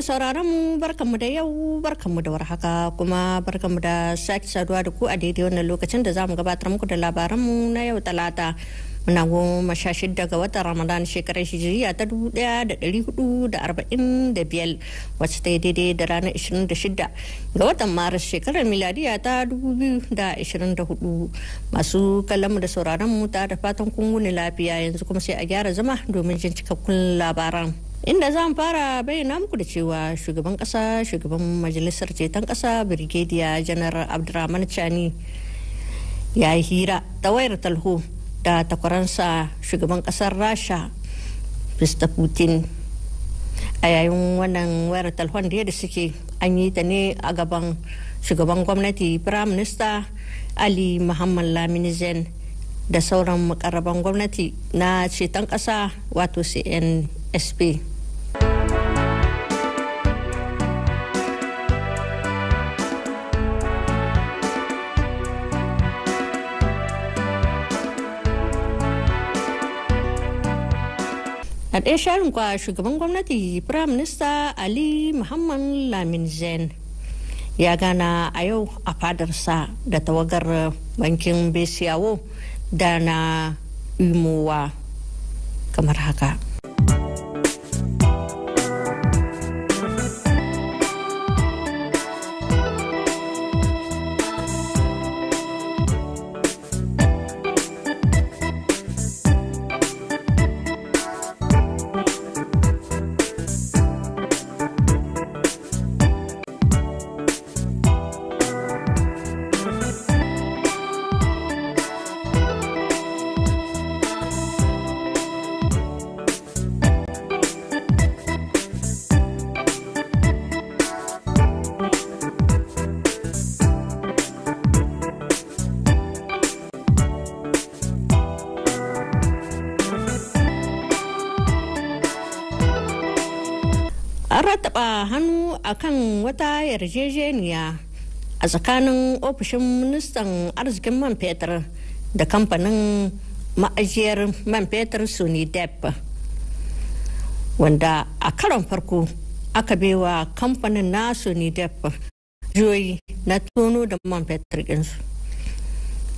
Sauraron mu, barkanmu da yau, barkanmu da warhaka, kuma barkanmu da sake saduwa da ku a daidai wannan lokacin da zamu gabatar muku da labaranmu na yau Talata, muna 16 ga watan Ramadan, shekarar hijiriya ta 1445, wacce ta yi daidai da ranar 26 ga watan Maris, shekarar miladiya ta 2024. Masu kallonmu da sauraron mu, ta da fatan kun wuni lafiya. Yanzu kuma sai a gyara zama domin jin cikakkun labaran, inda zan fara bayyana muku da cewa shugaban kasa, shugaban Majalisar Ceton Kasa, Birgediya Janar Abdurrahman Chani, ya yi hira ta wayar talho da takwaransa, shugaban kasar Rasha, Mr Putin. A yayin wannan wayar talhon da suke, an yi ta ne a gaban shugaban gwamnati, Prime Minister Ali Muhammad Lamini Zen, da sauran makarraban gwamnati na ceton kasa, wato CNSP. A ɗaya sharin kwa, shugaban gwamnati, Prime Minister Ali Muhammad Lamin Zen, ya gana a yau a fadarsa da tawagar bankin BCEAO da na UEMOA kamar haka. An rattaba hannu akan wata yarjejeniya a tsakanin ofishin ministan arzikin man fetur da kamfanin ma'ajiyar man fetur Sonidep, wanda a karon farko aka baiwa kamfanin na Sonidep jiyoyi na tono da man fetur ɗinsu.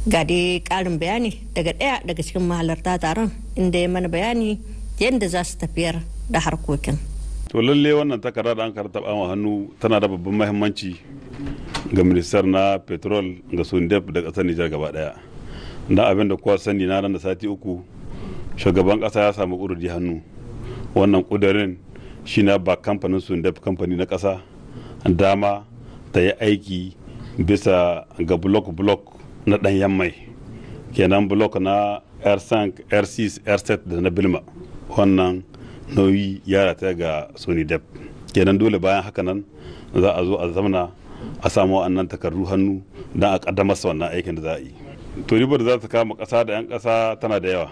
Ga dai ƙarin bayani daga ɗaya daga cikin mahalarta taron, inda ya mana bayani yadda za su tafiyar da harkokin. To lalle wannan takarda da an karanta wa hannu tana da babban mahimmanci ga ministar na petrol, ga Sonidep da kasar Nijar gaba daya. Da abin da kowa sani na, nan da sati 3 shugaban kasa ya samu kuduri hannu. Wannan kudurin shi na ba kamfanin Sonidep, kamfani na kasa, dama ta yi aiki bisa ga block block na danyen mai, kenan block na R5, R6, R7 da na Bilma. Wannan nauyi ya rataya ga Sonidep. Kenan dole bayan haka nan za a zo a zamana a samu wannan takardu hannu don a kaddamar wannan aikin da za a yi. To ribar za ta kama kasa da 'yan kasa tana da yawa.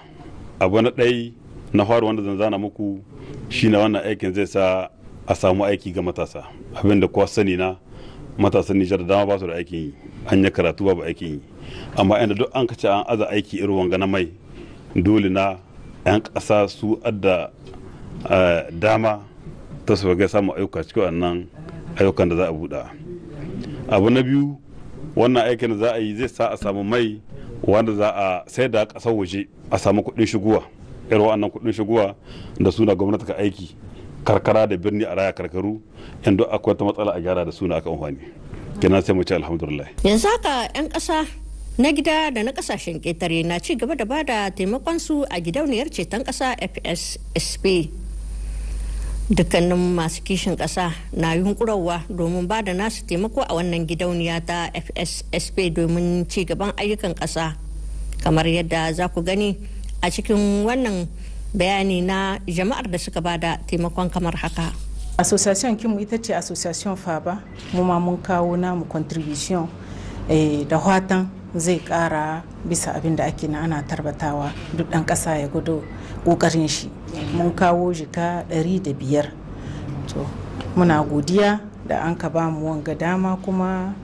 Abu na ɗai na faru wanda zan zana muku shi na, wannan aikin zai sa a samu aiki ga matasa. Abin da kowa sani na, matasan Nijar da dama ba su da aikin yi, an yi karatu babu aikin yi. Amma inda duk an kace an aza aiki irin wanga na mai, dole na 'yan ƙasa su adda dama ta su ga samun ayyuka cikin wannan ayyukan da za a buɗa. Abu na biyu, wannan aikin da za a yi zai sa a samu mai wanda za a sai da ƙasar waje, a samu kuɗin shigowa. Irin wannan kuɗin shigowa da suna gwamnati ka aiki karkara da birni, a raya karkaru, inda akwai wata matsala a gyara, da suna aka amfani. Kenan sai mu ce alhamdulillah. Yanzu haka 'yan ƙasa na gida da na kasashen ƙetare na ci gaba da bada taimakon su a gidauniyar ceton ƙasa FSSP. Dukkanin masu kishin ƙasa na yunkurawa domin ba da nasu taimako a wannan gidauniya ta FSSP domin ci gaban ayyukan ƙasa, kamar yadda za ku gani a cikin wannan bayani na jama'ar da suka bada taimakon kamar haka. Association kinmu ita ce Association Faba. Mu ma mun kawo namu contribution, da fatan zai kara bisa abin da ake na ana tarbatawa. Duk ɗan ƙasa ya gudu ƙoƙarin shi. Mun kawo jika 500. To muna godiya da an ka ba mu wanga dama, kuma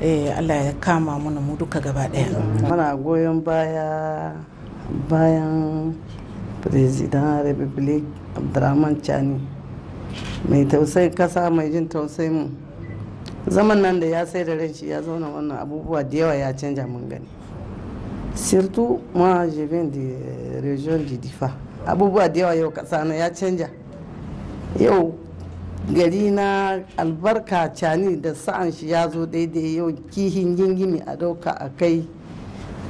Allah ya kama muna mu duka gaba ɗaya. Muna goyon baya bayan Président République Abdurrahman Chani. Mai tausayin kasa, mai jin tausayin mu. Zaman nan da ya sai da ran shi ya zauna, wannan abubuwa da yawa ya canja mun gani. Surtout moi, je viens de région de Difa. Abubuwa da yawa yau kasa na ya canja. Yau gari na albarka Cani da sa'an shi ya zo daidai. Yau kihin gingimi a dauka a kai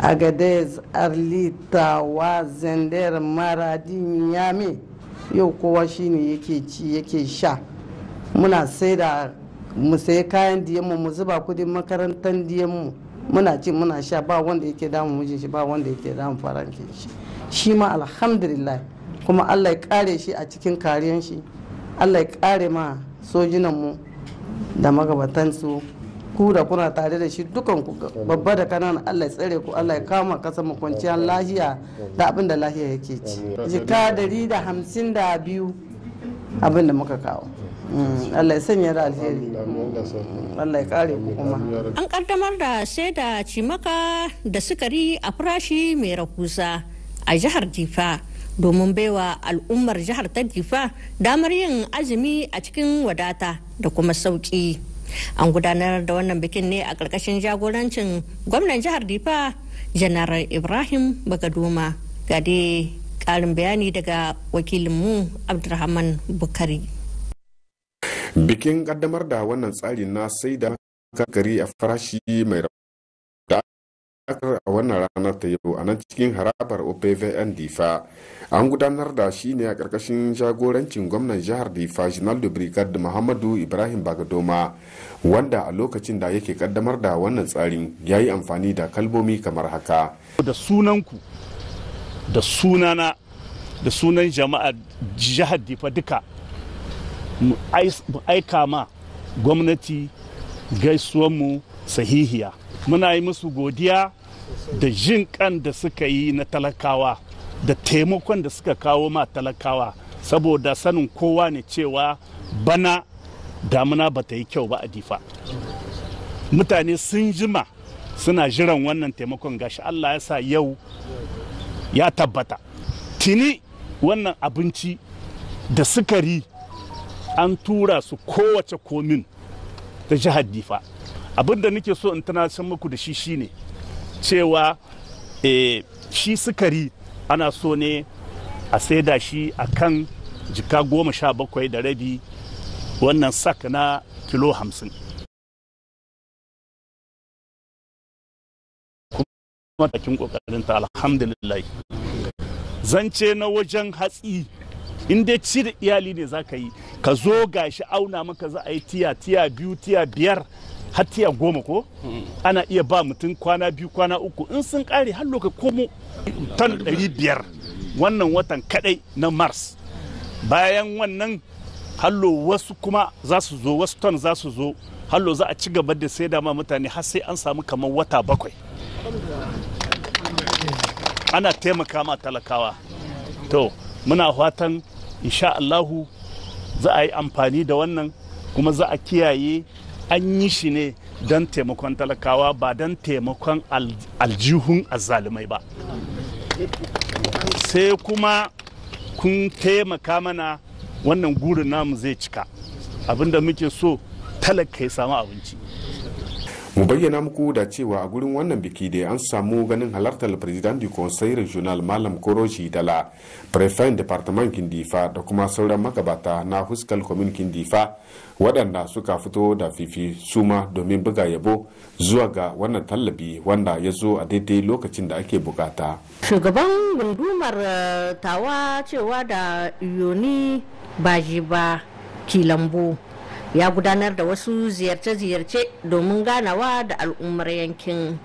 Agadez, Arlita wa, Zender, Maradi, Nyame, yau kowa shine yake ci yake sha. Muna sai da mu sayi kayan diyanmu, mu zuba kudin makarantar diyanmu, muna ci muna sha, ba wanda yake damu mijin shi, ba wanda yake damu farankin shi. Shi ma alhamdulillah, kuma Allah ya kare shi a cikin kariyan shi. Allah ya kare ma sojinanmu da magabatansu. Ku da kuna tare da shi dukan ku, babba da kanana, Allah ya tsare ku, Allah ya kama kasa mu kwanciyar lahiya da abin da lahiya yake ci. Jika 152 abin da muka kawo. Allah ya sanya da alheri, Allah ya kare ku kuma. An kaddamar da sai da cimaka da sukari a farashi mai rahusa a jihar Difa domin baiwa al'ummar jihar ta Difa damar yin azumi a cikin wadata da kuma sauki. An gudanar da wannan bikin ne a ƙarƙashin jagorancin gwamnan jihar Difa, Janar Ibrahim Bagadoma. Ga dai ƙarin bayani daga wakilinmu Abdulrahman Bukari. Bikin kaddamar da wannan tsari na sai da gari a farashi mai da a wannan ranar ta yau a nan cikin harabar OPVN Difa, an gudanar da shi ne a ƙarƙashin jagorancin gwamnan jihar Difa, General de Brigade Muhammadu Ibrahim Bagadoma, wanda a lokacin da yake kaddamar da wannan tsarin ya yi amfani da kalmomi kamar haka: Da sunanku, da sunana, da sunan jama'a jihar Difa duka, mu aika ma gwamnati gaisuwanmu sahihiya. Muna yi musu godiya da jin kan da suka yi na talakawa da taimakon da suka kawo ma talakawa, saboda sanin kowa ne cewa bana damuna ba ta yi kyau ba a Difa. Mutane sun jima suna jiran wannan taimakon, gashi Allah ya sa yau ya tabbata. Tuni wannan abinci da sukari an tura su kowace komin ta jihar Difa. Abin da nake so in tunatar muku da shi shine cewa shi sukari ana so ne a saida shi a kan jika 17.5, wannan sak na kilo 50. Kuma bakin kokarin ta, alhamdulillah. Zance na wajen hatsi, in dai ci da iyali ne za ka yi, ka zo gashi auna maka za a yi tiya, tiya 2, tiya 5, har tiya 10, ko ana iya ba mutum kwana 2, kwana 3. In sun kare har loka komo. Tan 500 wannan watan kadai na Mars. Bayan wannan hallo wasu kuma za su zo, wasu ton za su zo. Hallo za a ci gaba da sai da ma mutane har sai an samu kamar wata 7 ana taimaka ma talakawa. To muna fatan insha Allahu za a yi amfani da wannan, kuma za a kiyaye an yi shi ne don taimakon talakawa, ba don taimakon aljihun azzalumai ba. Sai kuma kun taimaka mana, wannan gurin namu zai cika. Abinda muke so, talaka ya samu abinci. Mu bayyana muku da cewa a gurin wannan biki da an samu ganin halartar President du Conseil Regional Malam Koroji Dala, Prefet Departement Kindifa, da kuma sauran magabata na huskal Commune Kindifa, waɗanda suka fito da fifi suma domin buga yabo zuwa ga wannan tallafi wanda ya zo a daidai lokacin da ake bukata. Shugaban gundumar Tawa, cewa da Yoni Bajiba Kilambo, ya gudanar da wasu ziyarce-ziyarce domin ganawa da al'ummar yankin.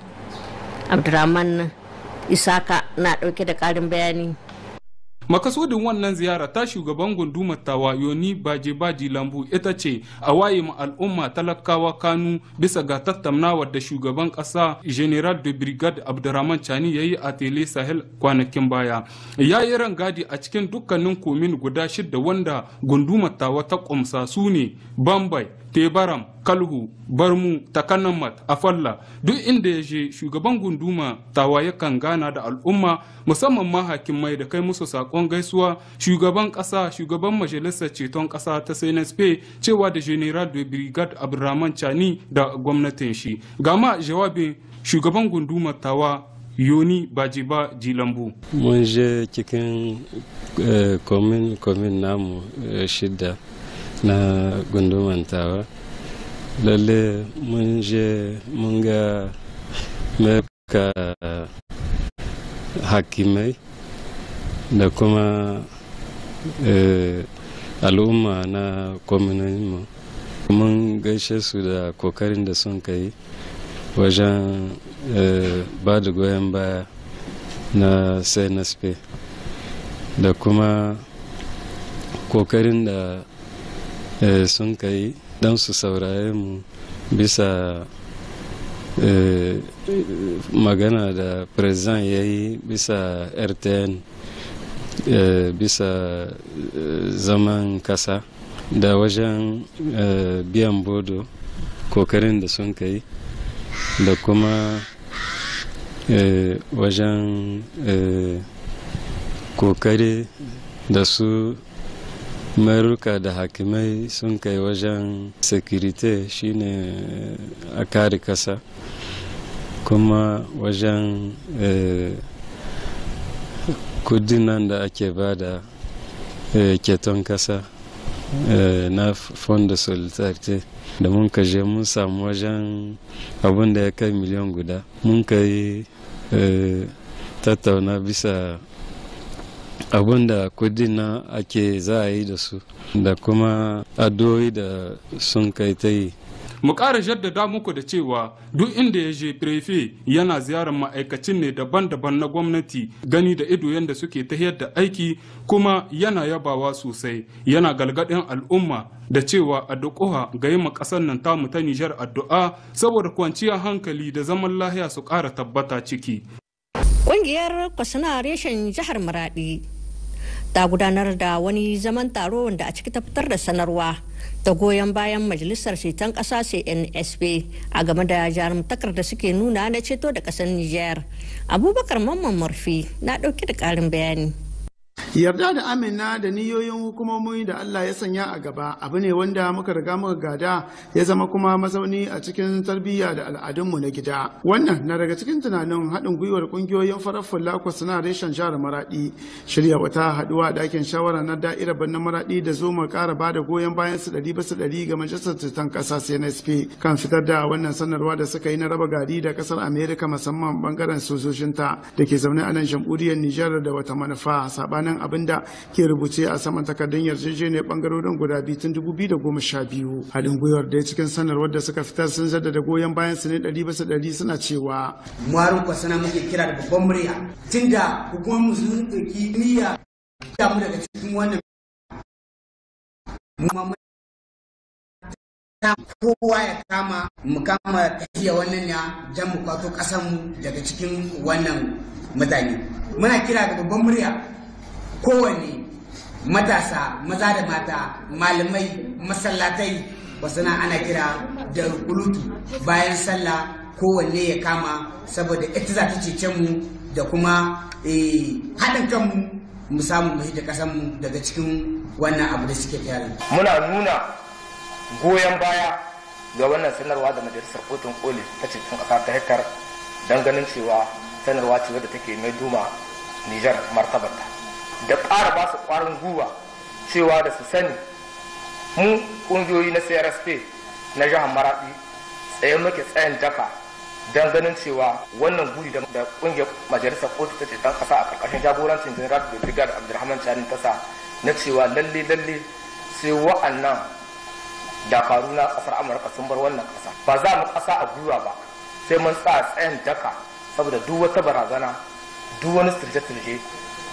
Abdurrahman Isaka na dauke da karin bayani. Makasudin wannan ziyara ta shugaban gundumar Tawa Yoni Baje Baji Lambu ita ce a waye ma al'umma talakawa kanu bisa ga tattaunawar da shugaban kasa General de Brigade Abdurrahman Chani yayi a Tele Sahel kwanakin baya. Ya yi rangadi a cikin dukkanin komin guda shidda wanda gundumar Tawa ta kumsa, su ne Bambai, Tebaram, Kalhu, Barmu, Takanamat, Afalla, duk inda ya je shugaban gunduma Tawa yakan gana da al'umma, musamman ma hakimai, da kai musu sakon gaisuwa shugaban kasa, shugaban majalisar ceton kasa ta CNSP, cewa da General de Brigade Abdurrahman Chani da gwamnatin shi. Gama jawabin shugaban gunduma Tawa, Yoni Bajiba Jilambu. Mun je cikin komin komin namu shida na gunduman Tawa. Lalle mun je mun ga ka hakimai da kuma al'umma na mu. Mun gaishe su da kokarin da sun kai wajen ba da goyon baya na CNSP, da kuma kokarin da sun kai don su saurare mu bisa magana da president ya yi bisa RTN, bisa zaman kasa da wajen biyan bodo, kokarin da sun kai, da kuma wajen kokari da su maruka da hakimai sun kai wajen sécurité, shine a kare kasa, kuma wajen kudin nan da ake bada ceton kasa na Fond de solidarité, da mun ka je mun samu wajen abun da ya kai miliyan 1. Mun kai tattauna bisa abun da kudin nan ake za a yi da su, da kuma addu'o'i da sun kai ta yi. Mu ƙara jaddada muku da cewa duk inda ya je, préfet yana ziyarar ma'aikacin ne daban-daban na gwamnati, gani da ido yadda suke tafiyar da aiki, kuma yana yabawa sosai. Yana galgadin al'umma da cewa a duƙuha ga yi ƙasar nan tamu ta Nijar addu'a, saboda kwanciyar hankali da zaman lahiya su ƙara tabbata ciki. Ƙungiyar Kwasana reshen jihar Maradi ta gudanar da wani zaman taro, wanda a ciki ta fitar da sanarwa ta goyon bayan majalisar ceton ƙasa CNSP a game da jarumtakar da suke nuna na ceto da ƙasar Nijar. Abubakar Mamman Murfi na ɗauke da ƙarin bayani. Yarda da amina da niyoyin hukumomi da Allah ya sanya a gaba abu ne wanda muka riga muka gada, ya zama kuma mazauni a cikin tarbiyya da al'adunmu na gida. Wannan na daga cikin tunanin haɗin gwiwar ƙungiyoyin farar fulla suna reshen jihar Maradi shirya wata haɗuwa ɗakin shawara na da'irar birnin Maradi da zo mu ƙara ba da goyon bayan su 100% ga majalisar ceton ƙasa CNSP kan fitar da wannan sanarwa da suka yi na raba gari da ƙasar Amerika, musamman bangaren sojojinta da ke zaune a nan jamhuriyar Nijar, da wata manufa sabanin abin da ke rubuce a saman takardun yarjejeniyar bangarorin guda biyu tun 2012. Haɗin gwiwar da cikin sanarwar da suka fitar sun jaddada goyon bayan su ne 100%, suna cewa: Muharin Kwasana muke kira da babban murya, tunda hukumomin sun ɗauki niyya mu daga cikin wannan, mu kowa ya kama, mu kama tafiya wannan ne don mu kwato ƙasarmu daga cikin wannan mutane. Muna kira ga babban murya kowane matasa, maza da mata, malamai, masallatai wasana, ana kira da kulutu bayan sallah, kowanne ya kama, saboda ita za ta cece mu da kuma haɗin kanmu mu samu mu da ƙasarmu daga cikin wannan abu da suke tare. Muna nuna goyon baya ga wannan sanarwa da majalisar kotun koli ta cikin ƙasa ta hekar, don ganin cewa sanarwa ce wadda take mai duma Nijar martabarta, da ƙara ba su ƙwarin gwiwa cewa da su sani mu ƙungiyoyi na CRSP na jihar Maraɗi tsaye muke tsayin daka don ganin cewa wannan guri da ƙungiyar majalisar kotu ta ceton ƙasa a ƙarƙashin jagorancin General da Brigade Abdulrahman Chani ta sa na cewa lalle lalle sai wa'annan dakaru na ƙasar Amurka sun bar wannan ƙasa, ba za mu ƙasa a gwiwa ba, sai mun tsaya tsayin daka, saboda duk wata barazana, duk wani sirce-sirce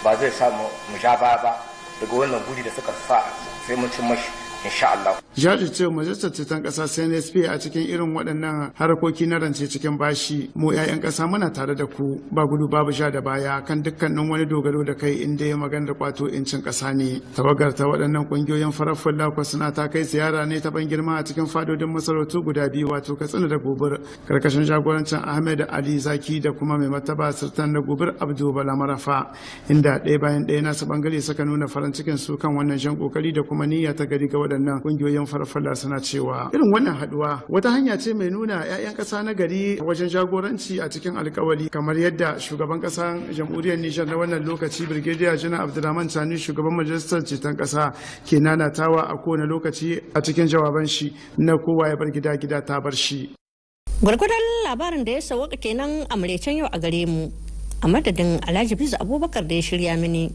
ba zai sa mu sha baya ba daga wannan guri da suka sa, sai mun cin mashi. insha Allah. Jajircewa Majalisar Ceton Ƙasa CNSP a cikin irin waɗannan harkoki na rance cikin bashi, mu 'ya'yan ƙasa muna tare da ku, ba gudu babu sha da baya kan dukkanin wani dogaro da kai inda ya maganar kwato 'yancin ƙasa ne. Tawagar ta waɗannan ƙungiyoyin farar fulla suna ta kai ziyara ne ta ban girma a cikin fadodin masarautu guda biyu, wato Katsina da Gobir, karkashin jagorancin Ahmed Ali Zaki da kuma mai martaba Sultan na Gobir Abdu Bala Marafa, inda ɗaya bayan ɗaya nasu bangare suka nuna farin cikin su kan wannan jan kokari da kuma niyya ta gari ga waɗannan ƙungiyoyin farfalla. Suna cewa irin wannan haɗuwa wata hanya ce mai nuna 'ya'yan ƙasa na gari wajen jagoranci a cikin alkawari, kamar yadda shugaban ƙasar jamhuriyar Nijar na wannan lokaci, Brigadier Janar Abdulrahman Tani, shugaban Majalisar Ceton Ƙasa, ke nanatawa a kowane lokaci a cikin jawaban shi na kowa ya bar gida, gida ta bar shi. Gwargwadon labarin da ya sawaka kenan a maraicen yau a gare mu, a madadin Alhaji Bizu Abubakar da ya shirya mini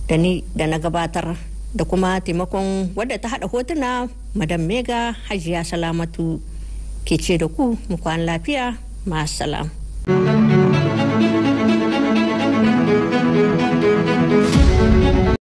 da ni da na gabatar, da kuma taimakon wadda ta hada hotuna, Madam Mega Hajiya Salamatu, ke ce da ku mu kwana lafiya, masu salam.